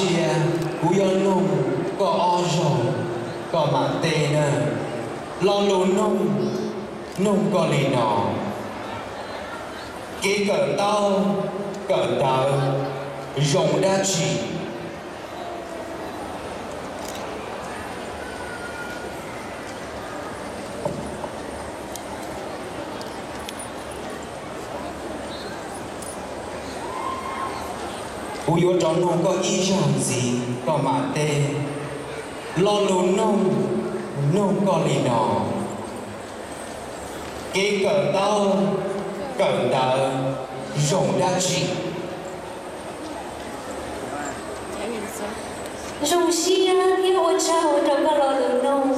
Sia, kuv yuav nug koj ob zaug, koj mam teb na. Lo lus noog, noog koj li no: kev kawm ntaub kawm ntawv zoo dab tsi? Kuv yuav rov nug koj ib zaug ntxiv, koj mam teb. Lo lus noog, noog koj li no: kev kawm ntaub kawm ntawv zoo dab tsi? Zoo siab thiab ua tsaug rau koj lo lus noog.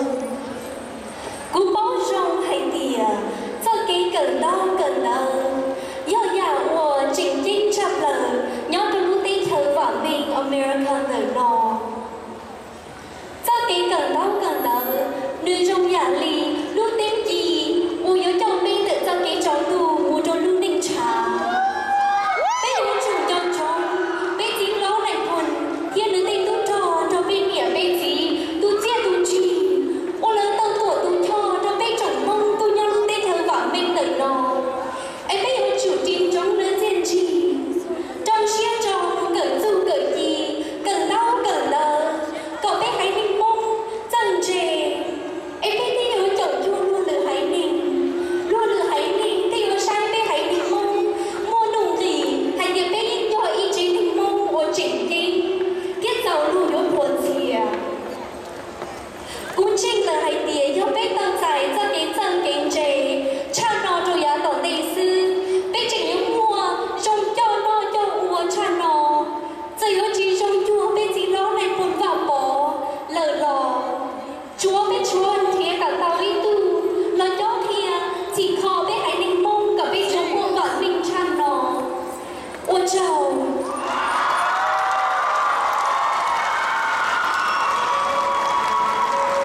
Kuv paub zoo hais tias txoj kev kawm ntaub kawm ntawv yog yam uas tseem ceeb tshaj plaws nyob rau lub teb chaws vam meej America ntawm no. Txoj kev kawm ntaub kawm ntawv, nws zoo yam li lub teeb ci uas yuav coj peb ntawm txoj kev tsaus ntuj mus rau lub neej tshav. Peb yuav tsum nco ntsoov peb txiv hlob Nais Phoo thiab nws tej tub rog nrog peb niam peb txiv tus txiaj tus ntsig uas lawv tau tuam tus choj rau peb tsoom Hmoob tuaj nyob lub teb chaws vam meej ntawm no. Es peb yuav tsum ris ntsoov lawv txiaj ntsig, rau siab ntso mus kawm txuj kawm ci, kawm ntaub kawm ntawv, kom peb haiv neeg Hmoob txawj ntse. Es peb thiaj yuav caum cuag luag lwm haiv neeg, luag lwm haiv neeg thiaj yuav saib peb haiv neeg Hmoob muaj nuj nqis hais tias peb yeej yog ib tsev neeg Hmoob uas tseem ceeb thiab txaus luag yuav qhuas txhias. Kuv ntseeg lawm hais tias yog